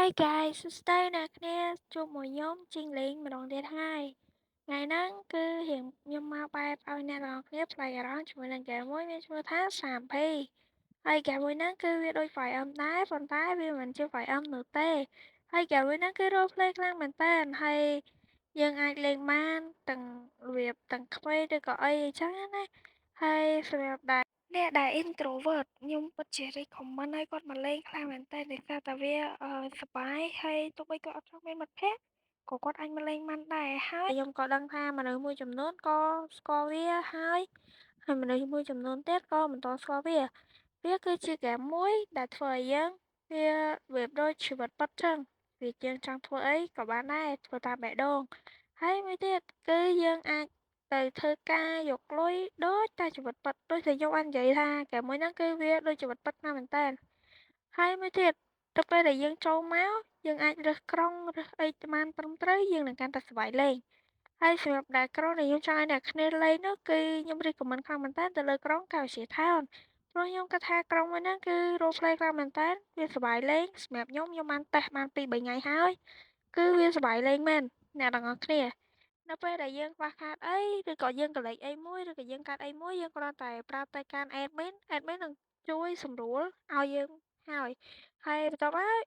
Hi guys សួស្តីអ្នកគ្នាជួបមួយខ្ញុំជីងលេងម្ដងទៀតហើយថ្ងៃហ្នឹងគឺរៀងខ្ញុំមកបែបឲ្យអ្នកទាំងអស់គ្នាប្លែកអារម្មណ៍ជាមួយនឹងហ្គេមមួយមានឈ្មោះថា 3P ហើយហ្គេមមួយហ្នឹងគឺវាដូច 5M ដែរប៉ុន្តែវាមិនមែនជា 5M នោះទេហើយហ្គេមមួយហ្នឹងគឺ role play ខ្លាំងមែនតើហើយយើងអាចលេងបានទាំងរបៀបទាំងក្មេងឬក៏អីអញ្ចឹងណាហើយសម្រាប់ដែលអ្នកដែល introvert ខ្ញុំពិតជា recommend ឲ្យគាត់មកលេងខ្លាំងមែនទែនដោយសារតែវាសប្បាយហើយទោះបីគាត់អត់ចង់មានមិត្តភក្តិក៏គាត់អាចមកលេងបានដែរហើយខ្ញុំក៏ដឹងថាមនុស្សមួយចំនួនក៏ស្គាល់វាហើយហើយមនុស្សមួយចំនួនទៀតក៏មិនទាន់ស្គាល់វាវាគឺជាហ្គេមមួយដែលធ្វើឲ្យយើងវាវាដូចជីវិតពិតចឹងវាយើងចង់ធ្វើអីក៏បានដែរធ្វើតាមបេះដូងហើយមួយទៀតគឺយើងអាចទៅធ្វើការយកលុយដូចតែជីវិតពិតដូចតែខ្ញុំបាននិយាយថាហ្គេមមួយហ្នឹងគឺវាដូចជីវិតពិតណាស់មែនតើហើយមួយទៀតទៅពេលដែលយើងចូលមកយើងអាចរើសក្រុងរើសអីបានត្រឹមត្រូវយើងនឹងកាន់តែសប្បាយលេងហើយសម្រាប់ដែលក្រុងដែលខ្ញុំចង់ឲ្យអ្នកគ្នាលេងនោះគឺខ្ញុំ recommend ខ្លាំងមែនតើទៅលើក្រុងកៅជាថោនព្រោះខ្ញុំគិតថាក្រុងមួយហ្នឹងគឺ role play ខ្លាំងមែនតើវាសប្បាយលេងសម្រាប់ខ្ញុំខ្ញុំបានតេស្តបាន2 3ថ្ងៃហើយគឺវាសប្បាយលេងមែនអ្នកទាំងអស់គ្នានៅពេលដែលយើងខ្វះខាតអីឬក៏យើងកលេចអីមួយឬក៏យើងកាត់អីមួយយើងគ្រាន់តែប្រាប់ទៅកាន់ admin admin នឹងជួយសម្រួលឲ្យយើងហើយហើយបន្ទាប់មក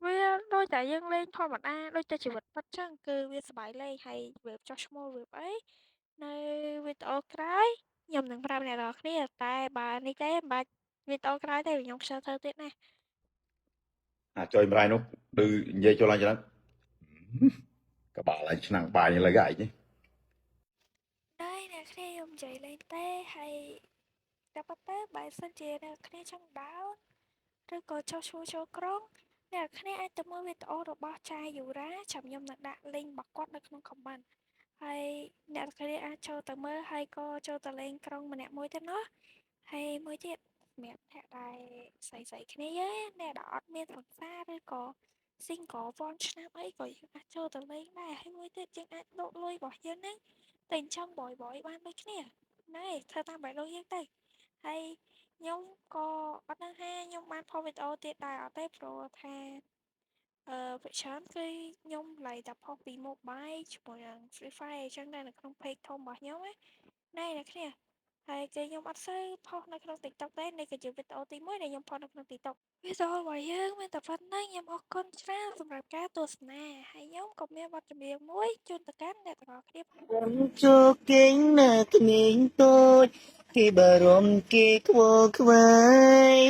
វាដូចតែយើងលេងធម្មតាដូចតែជីវិតពិតចឹងគឺវាសប្បាយលេងហើយវាចោះឈ្មោះវាអីនៅវីដេអូក្រោយខ្ញុំនឹងប្រាប់អ្នកនរគ្នាតែបើនេះទេមិនបាច់វីដេអូក្រោយទេខ្ញុំខ្ជិលធ្វើទៀតណាស់ អាចុយម្រាយនោះឌឺនិយាយចូលឡើងច្រើនក្បាលឡើងឆ្នាំងបាយលើឯងនេះ ដែរអ្នកគ្នាខ្ញុំនិយាយលេងទេហើយតែប៉ុន្តែបើសិនជាអ្នកគ្នាចង់ down ឬក៏ចុះឈ្មោះចូលក្រុងអ្នកគ្នាអាចទៅមើលវីដេអូរបស់ចាយូរ៉ាចាំខ្ញុំនឹងដាក់ link របស់គាត់នៅក្នុង comment ហើយអ្នកគ្នាអាចចូលទៅមើលហើយក៏ចូលទៅលេងក្រុងម្នាក់មួយទៅណោះហើយមួយទៀតសម្រាប់អ្នកដែលស្រីស្រីគ្នាអ្នកដែលអត់មានសង្សារឬក៏ single 1ឆ្នាំអីក៏យើងអាចចូលទៅលេងដែរហើយមួយទៀតយើងអាចលក់លុយរបស់យើងហ្នឹងទៅចិញ្ចឹម boy boy បានដូចគ្នាណែធ្វើតាមបេះដូងយើងទៅហើយខ្ញុំក៏អត់ដឹងថាខ្ញុំបានផុសវីដេអូទៀតដែរអត់ទេព្រោះថាភាគច្រើនគឺខ្ញុំឡៃតែផុសពី mobile ជាមួយនឹង Free Fire អញ្ចឹងដែរនៅក្នុង page ធំរបស់ខ្ញុំណាណែអ្នកគ្នាហើយគឺខ្ញុំអត់សូវផុសនៅក្នុង TikTok ទេនេះគឺជាវីដេអូទី1ដែលខ្ញុំផុសនៅក្នុង TikTok វីដេអូរបស់យើងមានតែប៉ុណ្ណឹងខ្ញុំអរគុណច្រើនសម្រាប់ការទស្សនាហើយខ្ញុំក៏មានបទចម្រៀងមួយជូនទៅកាន់អ្នកទាំងអស់គ្នា ចូលគេងនៅក្មេងតូចគេបារម្ភគេខ្វល់ខ្វាយ។